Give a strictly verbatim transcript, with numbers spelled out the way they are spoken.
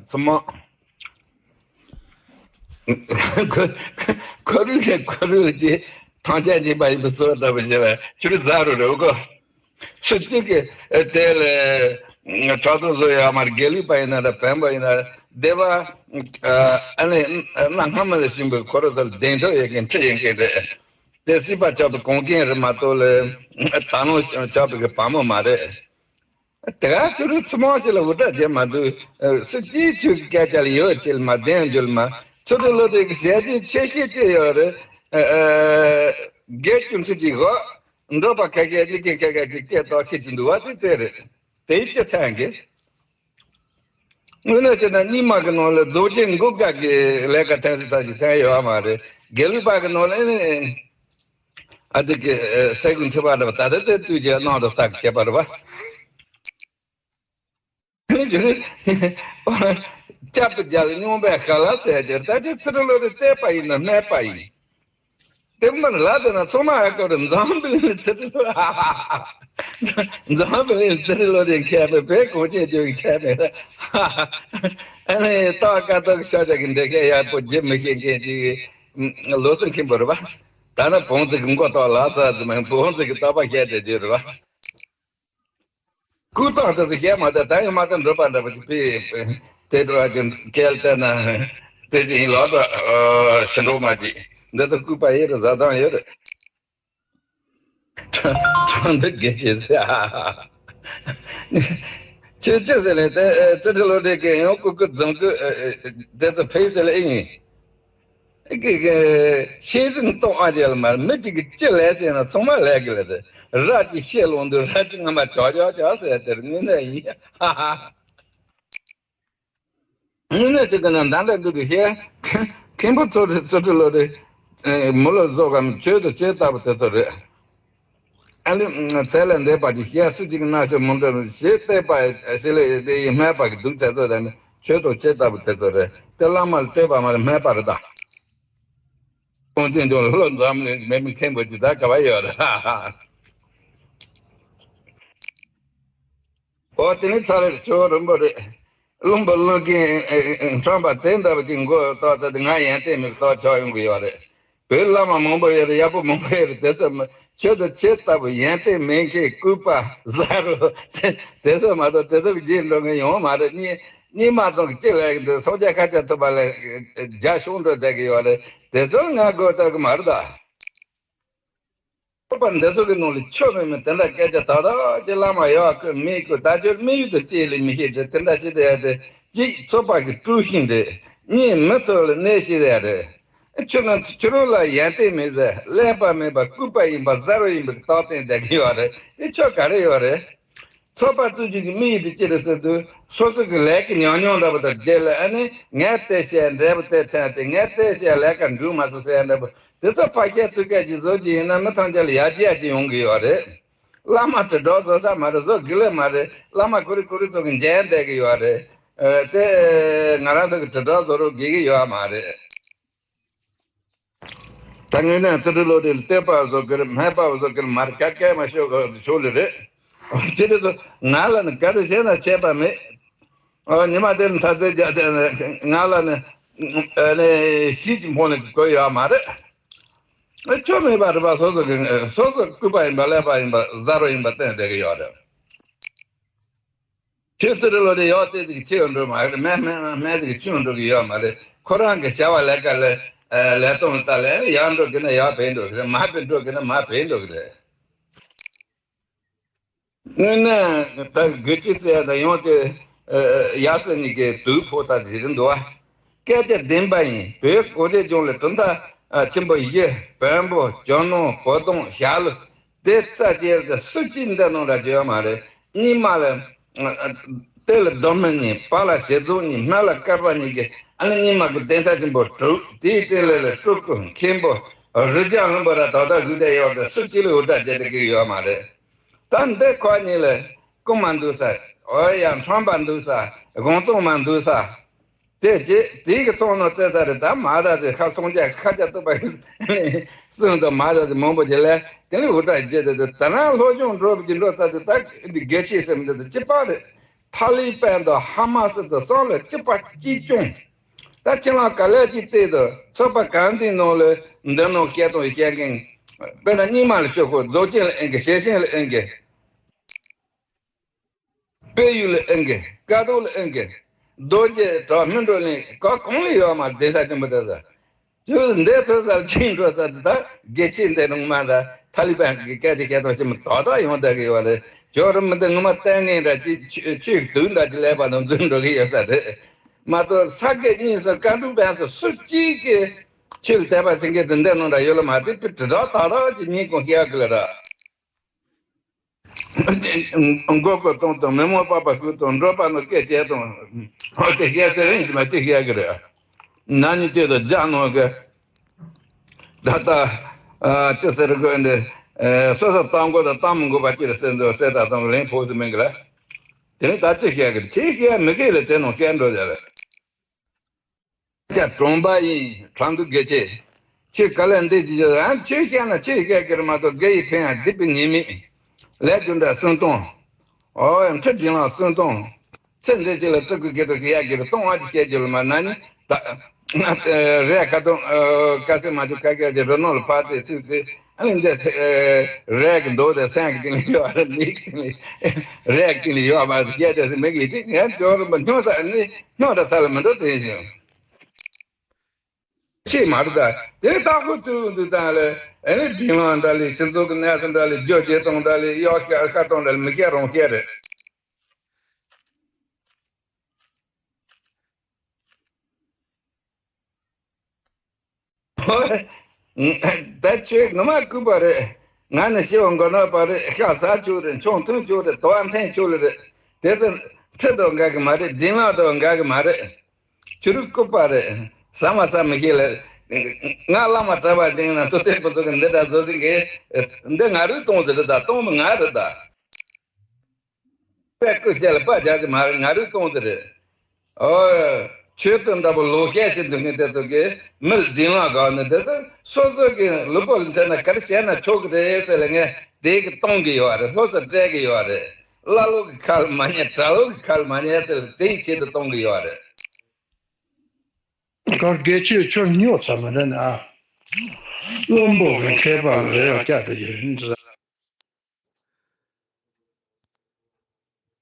ཚང་མ། ཁོ་ཁོ་རུ་ལས་ཁོ་རུ་ལས་ཀྱི་ཐང་ཆད་འཇིག་པ་ཡིན་པའི་བཟོ་འདྲ་པོ་བྱས་པ་ཁྱོད་རུ་ཟ་རུ་རེད་གོ། སུ་གཅིག་གིས་དེ་ལས་ཕྲག་དོག་བཟོ་ཡོད་མ་རེད། དགེ་ལུགས་པ་ཡིན་ན་ར་བོན་པོ་ཡིན་ན་ར་སྡེ་པ་ཨ་ནི་གནའ་སྔ་མོ་ལ་བྱུང་བའི་ཁོ་རུ་ཚོར་གདེང་ཐོབ་ཡོད་མཁན་ཁྲིད་ཡོད་མཁན་རེད། དེ་སྲིད་པ་ཆགས་པའི་གོང་མཁན་རེད་མ་གཏོགས་ལས་ད་ལོ་ཆགས་པའི་གི་བ་མོ་མ་རེད། དེ་ག་ཁྱོད་རང་ཚོ་མང་ཞིག་ལ་འུར་སྒྲ་རྒྱབ་མ་འདུག་སུ་གཅིག་ཁྱོད་ཀྱི་སྐད་ཆ་ལ་ཡོད་ཅེས་མ་བདེན་འགྱུར་མ། ཚུར་དུ་བློ་གྲོས་ཀྱི་ཞལ་ཆེམས་ཆེ་ཤོས་ཅི་ཡོད་རེད། དགེ་བཅུ་ཚོད་ཅིག་གོ། འགྲོ་པ་ཁ་ཤས་ཀྱིས་ཁྱེད་ཁ་ཁ་ཅིག་སྐད་ཏོག་ཤེས་ཀྱི་འདུག་བ། དེ་དེ་རེད། དེའི་སྤྱི་ཐན་གྱི། དངོས་གནས་བྱས་ན་རྙིང་མ་གི་ནང་ལ་རྫོགས་ཆེན་མགོ་དཀར་གྱི་ལས་ཀ་ཐེངས་སུ་ཐག་ཅིག་ཐེངས་ཡོད་བ་མ་རེད། དགེ་ལུགས་པ་གི་ནང་ལ་ཨ་དེ་གི་སེ་གུང་ཁྲི་པ་རེད་བ། ད་ལྟ་དེ་དུས་ཀྱི་གནང་དུ་ས་གི་ཁྱད་པར་བ། སྐྱབས་སུ་རྒྱལ་སྙོམས་པའི་ཤ་ལ་ཟེར་རྒྱུ་ད་ཅི་ཚུར་ལོ་རེ་བལྟས་པ་ཡིན་ན་སྨད་པ་ཡིན། དེ་མིན་ལ་དེ་ན་ཚང་མ་ཧ་གོ་རེ་འཛམ་བུ་གླིང་ཚུར་ལོ། འཛམ་བུ་གླིང་ཚུར་ལོ་རེ་མཁས་པའི་བོད་གངས་ཅན་ལྗོངས་ཀྱི་མཁས་པའི་ཨ་ནི་ཏག་ཀ་ཏག་ཤ་ཆ་གི་འདྲེ་ཁའི་ཡག་པོ་རྒྱུ་མི་ཤེས་མཁན་ཅིག་ལོ་སུ་མཁན་པོ་རེད་བ། ད་ནི་བོང་ཚིག་གི་མགོ་ཏོག་ལ་ས་ཟི་མ་བོང་ཚིག་གི་ཏག་པ་བཤད་དེ་རྒྱུ་རེད་བ། ཀུན་བཏགས་དེ་ཚོ་བཤད་མ་ཐུབ། ད་ཡང་མ་ཐུབ་འགྲོ་པ་འདྲ་པོ་ཅིག་དཔེ་དེ་འགྲོ་བ་ཅིག་གལ་ཏེ་ན་དེ་ཅིག་ཡིན་ལོག་ཏུ་ཕྱི་འགྲོ་མ་ཅིག་འདི་ཚོ་སྐུད་པ་ཡོད་རེད། བཟའ་ཚང་ཡོད་རེད། ཁྲང་འདི་དགེ་ཆེ་ཟེར། ཁྱོད་ཅི་ཟེར་ལེ་དེ་ཙི་ཁྲི་ལོ་དེ་གས་ཡང་སྐུ་སྐུ་རྫོང་སྐུ་དེ་ཚོ་ཕེ་ཟེར་ལེ་ཨེ་ཡིན། ཀི་ཀི། ཤེས་ཟིན་ཏོག་ཨ་ཅེ་ལ་མར་མི་གཅིག་གིས་ཅི་ལས་ཟེར་ན་ཚང་མ་ལས་ཀི་ལ་རེད། ར་གཅིག་ཤེས་ལོང་དུས་ར་གཅིག་ངོ་མ་ཅག་ཅག་ཅག་ཟེར་དེར་དངོས་གནས་ཡིན། ཧ་ཧ། དངོས་གནས་ཟེར་གི་ན་འདམ་འདྲ་འདུག་གི་ཤེས། མཁན་པོ་ཚོ་རེད། ཚོ་ཁྲི་ལོ་རེད། མི་ལ་བཟོ་གམ་ཆོས་དང་ཆོས་ལྟ་བུ་དེ་ཚོ་རེད། ཨ་ནི་ཚད་ལས་འདས་པ་ཅིག་བཤད་སྲིད་ཅིག་གི་སྣ་ཆོས་མི་འདྲ་རུ་ཞེས་བལྟས་པ་ཞེས་ལས་དེ་ཡི་སྨད་པ་གི་འདུག་ཚད་ཚོད་དང་ནི་ཆོས་དང་ཆོས་ལྟ་བུ་དེ་ཚོ་རེད། དེ་བླ་མ་ལ་བལྟས་པ་མ་རེད། སྨད་པ་རེད་ད། ཁོང་ཚོས་འདུག་ལྷོ་འཛམ་གླིང་མི་མི་མཁན་པོ་ཅིག་ད་ག་བ་ཡོད་རེད། ཨོ་དེ་ནི་ཚ་རེད། ཇོ་བོ་རིན་པོ་རེད། བློན་པོ་བློན་རྒན་ཁྲོན་པ་དེ་འདྲ་བ་ཅིག་མགོ་ཏོག་ཙེ་དེ་ང་ཡོན་ཏན་མེད་ཏོག་ཆོག་ཡོང་གི་ཡོད་རེད། བོད་བླ་མ་མང་པོ་ཡོད་རེད། ཡག་པོ་མང་པོ་ཡོད་རེད། དེ་ཚོ་མི་ཆོས་དང་ཆོས་ལྟ་བུ་ཡོན་ཏན་མེད་མཁན་སྐུད་པ་ཟ་རུ་དེ་ཚོ་མ་གཏོགས་དེ་ཚོ་གི་རྗེས་འགྲོ་མཁན་ཡོང་མ་རེད། གཉིས་གཉིས་མ་ཚང་གི་ཅི་ལས་ཀྱི་འདུག་སངས་རྒྱས་ཁ་ཆ་ཐུབ་པ་ལས་རྒྱ་ཤོང་འགྲོ་བསྡད་ཀྱི་ཡོད་རེད། དེ་ཚོ་ང་མགོ་ཏོག་གི་མ་རེད་ད། ཚོགས་པ་འདི་ཚོ་གི་ནང་ལ་ཆོས་མེད་མེད་དེ་འདྲ་སྐད་ཆ་དག་དག་ཅིག་བླ་མ་ཡག་གི་མེད་གི་ད་ཁྱོད་དམིགས་ཡུལ་དུ་ཅི་ལས་མི་ཤེས་ཏེ་དེ་འདྲ་ཞིག་དེ་ཡ་དེ་ཅིག་ཚོགས་པ་གི་དཀྲུག་ཤིང་རེད། གཉིས་མི་ཚོ་ལ་གནས་ཤིག་རེད་རེད། ཁྱོད་ན་ཁྱོད་རང་ལ་ཡོན་ཏན་མེད་ཟེར་གླེན་པ་མེད་པ་སྐུད་པ་ཡིན་པ་ཟ་རོ་ཡིན་པའི་རྟགས་བསྟན་བསྡད་ཀྱི་ཡོད་རེད། དེ་ཆོས་ག་རེ་ཡོད་རེད། ཚོགས་པ་བཙུགས་རྒྱུ་གི་དམིགས་ཡུལ་དེ་ཅི་རེད་ཟེར་དུས་སོ་སོ་གི་ལས་ཀྱི་ཉམས་མྱོང་འདྲ་པོ་དང་འབྲེལ་ལ་ཨ་ནི་ངས་དེ་བཤད་འབྲས་བུ་དེ་ཐོན་ཏེ་ངས་དེ་བཤད་ལས་ཀ་འགྲུབ་མ་སོང་ཟེར་ཡ་འདྲ་པོ་དེ་ཚོ་ཕར་བཤད་ཚུར་བཤད་ཅིག་བཟོ་རྒྱུ་ཡིན་ན་མི་ཐམས་ཅད་ལ་ཡར་རྒྱས་ཅིག་ཡོང་གི་ཡོད་རེད། བླ་མ་དྲིལ་སྒྲོག་བཟོ་ས་མ་རེད། བཟོ་དགོས་ལེ་མ་རེད། བླ་མ་ཁོ་རེ་ཁོ་རེ་ཚོ་གི་འཇལ་བསྡད་ཀྱི་ཡོད་རེད། ཨ་དེ་ང་རང་ཚོ་གི་དྲིལ་སྒྲོག་བཟོ་རོགས་དགོས་ཀྱི་ཡོད་མ་རེད། ད་ངས་ནས་ཙི་ཁྲི་ལོ་དེ་ལ་བལྟས་པ་བཟོ་གི་རེད། སྨད་པ་བཟོ་གི་རེད་མ་རེད། ཁ་སྐད་མ་ཤོད་གི་ཆོག་ལེ་རེད། ཁྱེད་རེ་ཚོ་ང་ལ་ནི་ག་རེ་བྱས་ན་ཆད་པ་མེད། ཨོ་ཉི་མ་དེ་ནི་ཐ་ཚལ་རྒྱག་དེ་ནི་ང་ལ་ནི་ཨ་ནི་ཤིས་ཀྱི་འཕོང་ནི་གོ་ཡོད་མ་རེད། ཨ་ཆོ་མེད་པ་རེད་པ། སོ་སོ་གི་སོ་སོ་སྐུད་པ་ཡིན་པ་ཀླད་པ་ཡིན་པ་ཟ་རོ་ཡིན་པ་བསྟན་བསྡད་གི་ཡོད་རེད། ཁྱོད་ཚེ་རིང་ལོ་དེ་ཡག་ཙེ་ཟིག་ཆེ་བ་འགྲོ་མ་རེད། སྨན་སྨན་སྨན་ཟིག་ཆུང་འགྲོ་གི་ཡོད་མ་རེད། ཁོ་རང་གི་བྱ་བ་ལས་ཀ་ལས་ལས་སྟངས་ལྟ་ལས་ཡག་འགྲོ་གི་ན་ཡག་བས་འགྲོ་གི་རེད། མ་བས་འགྲོ་གི་ན་མ་བས་འགྲོ་གི་རེད། དངོས་གནས་ད་དགོས་ཀྱི་ཟེར་ཡ་ད་ཡོང་དེ་ཡག་སེ་ནི་གི་དུག་ཕོག་ཚ་ཟིག་རེད་འདུག་བ། སྐད་ཆ་བདེན་པ་ཡིན། བོད་གངས་ཅན་ལྗོངས་ལ་གྲུབ་མཐའ་ཆེན་པོ་བཞི་བོན་པོ་ཇོ་ནང་བོ་དོང་ཞྭ་ལུ། དེ་རྩ་ཅེར་དེ་སུ་གཅིག་འདི་ནང་ལ་བརྗོད་ཡོད་མ་རེད། གཉིས་མ་ལ་ལྟོད་ལ་རྡོ་སྨན་ཉིན། བ་ལ་ཞེ་རྫོགས་ཉིན། སྨན་བླ་སྐལ་པ་ཉིན་གྱི་ཨ་ནི་གཉིས་མ་གི་གདན་ས་ཆེན་པོ་དྲུག་དེའི་སྟེང་ལ་ལ་སྤྲུལ་སྐུ་མཁན་པོ་རི་རྒྱལ་ལྷུན་པོ་ར་དག་དག་བཞུགས་བསྡད་ཡོད་དེ་སུ་གཅིག་ལ་འུར་སྒྲ་བརྒྱབ་བསྡད་ཀྱི་ཡོད་མ་རེད། ད་འདི་ཁོ་གཉིས་ལ་རྐུན་མ་འདུག་ས། ཨོ་ཡ་ཁྲམ་པ་འདུག་ས། སྒོང་སྟོང་མ་འདུག་ས། དེ་རྗེས་དེའི་གི་ཚོགས་ནང་བཙལ་ས་རེད། ད་མ་ད་ཚེ་ཁ་སངས་རྒྱས་ཁ་རྒྱ་བཏུབ་པ་ཡིན་གསུངས་དང་མ་ད་ཚེ་མང་པོ་ཅིག་ལས་དེ་ནི་འུར་སྒྲ་བརྒྱབ་དེ་དེ་ད་རང་སློབ་སྦྱོང་འགྲོ་བའི་འགྲོ་ས་དེ་ད་འདི་དགེ་ཆེ་སེམས་འདི་དེ་ཅི་པ་རེད། ཐ་ལི་པན་དང་ཧ་མ་སི་དང་གསུམ་ལ་གཅིག་པ་གཅིག་རྐྱང་། ད་ཁྱེད་རང་ག་ལེ་གཅིག་བལྟས་དང་ཚོགས་པ་གང་དེའི་ནང་ལ་འདི་ནང་བཤད་དང་བཤད་མཁན། དཔེར་ན་རྙིང་མ་ལ་ཤོག་ཁོ་རྫོགས་ཆེན་ལ་ཨེ་འགི། ཞེ་ཆེན་ལ་ཨེ་འགི། དཔལ་ཡུལ་ལ་ཨེ་འགི། ཀ་ཐོག་ལ་ཨེ་འགི། རྡོ་རྗེ་བྲག་སྨིན་གྲོལ་གླིང་ག་གང་ལ་ཡོད་མ་གདན་ས་ཆེན་པོ་དེ་ས། ཁྱོད་འདས་ཐོས་སར་ཕྱིན་འགྲོ་ས་དེ་དག་དགེ་ཆེ་འདི་རུང་མ་ད་ཐ་ལི་པན་གྱི་སྐད་ཆ་སྐད་ཐོག་ཆེན་མོ་ཏག་ཏག་ཡོང་བསྡད་ཀྱི་ཡོད་རེད། ཇོ་རུ་མི་འདི་ངོ་མ་ལྟས་ངན་འདྲ་ཅིག་ཆོས་ཆོས་དུག་འདྲ་ཅིག་ལས་པ་དང་འཛུལ་འགྲོ་གི་ཡོད་ས་རེད། མ་གཏོགས་ས་དགེ་རྙིང་གསུམ་བཀའ་འབྲུག་པན་གསུམ་སུ་གཅིག་གིས་ཆོས་ལ་དད་པ་བྱེད་མཁན་དེ་འདི་ནང་འདྲ་ཡོད་ལ་མ་དེ་དུས་དྲི་བྲལ་ཏག་ཏག་ཅིག་ཉིན་གུང་བཤད་ཀྱི་ལ་ར། མགོ་སྐོར་གཏོང་དང་མི་མང་པགས་པ་ཤུག་དང་འགྲོ་པ་ནི་སྐད་ཆ་དང་། ཨོ་དེ་བཤད་ཚེ་རིང་ཞིག་མ་ཅིག་བཤད་ཀྱི་རེད། ན་ནིང་དུས་དང་རྒྱ་ནང་གི་ད་ལྟ་ཅི་ཟེར་དགོས་འདི། སོ་སོ་གཏམ་དགོས་དང་གཏམ་མི་དགོས་པ་ཅི་རེད་ཟེར་འདུག་ཟེར་ད་དང་ལན་ཕོག་ཟིན་མིན་གི་ལ། དེ་ནི་ད་ཅི་བཤད་ཀྱི་རེད། ཅི་བཤད་མི་ཤེས་ལ་དེ་ནང་བཤད་འགྲོ་བྱ་རེད། ཀྱ་གྲོང་པ་ཡིན། ཁྲང་འདུ་དགེ་ཆེ། ཁྱོད་ག་ལེར་འདི་ཅི་བྱེད། ཨ་ཁྱོད་བཤད་ན་ཁྱོད་བཤད་ཀྱི་རེད་མ་གཏོགས་དགེ་ཡི་ཕན་ཡང་སྡིག་པའི་ཉེས་དམིགས། ལས་རྒྱུ་འབྲས་གསུམ་སྟོང་། ཨོ་ཡ་ཁྲི་འབྲིང་ལ་གསུམ་སྟོང་། ཚེ་འདི་ཕྱི་ལ་སྤྲུལ་སྐུ་དགེ་ཕྲུག་གི་ཡ་གི་རེད་སྟོང་བ་ཅིག་བཤད་རྒྱུ་ལ་མ་ན་ནི་ད། རས་ཁ་སྟོང་ཁ་སེ་མ་ཅུ་ཁ་སྐད་ཀྱི་རི་ནོར་ལ་ཕར་ཏེ་ཚུད་དེ། ཨ་ནི་འདི་རས་ཀྱི་མདོག་དེ་སེམས་ཀྱི་སྟེང་ལ་ཡོད་རེད། མིག་གི་སྟེང་ལ་རས་ཀྱི་སྟེང་ལ་ཡོད་མ་རེད། བཤད་དེ་སེ་མིག་གི་སྟེང་ངས་ཇོ་རུ་མ་སྨྱོ་ས་ནི་སྨྱོ་འདྲ་ཚ་ལ་མི་འགྲོ་དྲན་བཞིན། ཆེས་མ་རེད་ད། དེ་ནི་ལྟ་སྐོར་དུས་འདུག་སྟངས་ལ་ཨ་ནི་འབྲིང་ལང་འདྲ་ལས་སྤྱི་ཚོགས་ཀྱི་གནས་ཚུལ་འདྲ་ལས་རྒྱུ་རྗེས་གཏོང་འདྲ་ལས་གཡོག་བཤད་ཁ་གཏོང་འདྲ་ལས་མི་བཤད་རུང་བཤད་རེད། ད་ཁྱོད་ངོ་མ་ལྐུགས་པ་རེད། ང་ནི་ཤི་བ་མགོ་ནག་པ་རེད། ཤ་ཟ་ཆོག་རེད། མཆོང་ཐུང་ཆོག་རེད། དོ་བ་འཐེན་ཆོག་ལེ་རེད། དེ་ཚོ་ཁྲི་དང་འགལ་གི་མ་རེད། འབྲིང་ལང་དང་འགལ་གི་མ་རེད། ཆུ་རུད་ལྐུགས་པ་རེད། ཟ་མ་ཟ་མི་ཤེས་ལེ། ང་བླ་མ་གྲྭ་པ་དེང་ན་ཐུབ་བསྟན་ཕུན་ཚོགས་ཀྱི་འདི་འདྲ་བཟོ་ཟིན་གི། འདི་ང་རུས་གཏོང་ཟེར་རེད་ད། གཏོང་མི་ང་རེད་ད། པད་སྐུ་ཞལ་ལ་པ་རྒྱག་གི་མ་རེད། ང་རུས་གཏོང་ཟེར་རེད། ཨོ། ཆོས་དང་འདྲ་པོ་ལོག་བཤད་བྱེད་འདུག་མཁན་དེ་ཚོ་གིས་མི་ལ་འབྲིང་ལང་དགག་ནི་དེ་ཚོ་སོ་སོ་གི་ལུས་པོ་ལ་འཕྲད་ན་ག་རེ་བྱས་ན་ཆོག་གི་རེད་ཟེར་ལ་ངས་དེ་གི་གཏོང་གི་ཡོད་རེད། སློབ་གསོ་སྤྲད་གི་ཡོད་རེད། ཀླ་ཀློ་གི་ཁ་ལ་མ་ཉན། གྲྭ་ལོག་གི་ཁ་ལ་མ་ཉན་ཟེར་ལ་དེའི་ཆེད་དུ་གཏོང་གི་ཡོད་རེད། གར་དགེ་ཆོས་ཁྱོད་སྨྱོ་ཚར་མ་རེད་ན། བློན་པོ་གི་མཁས་པ་ལ་རེ་བ་བསྐྱལ་ཏེ་ཡོད་རེད།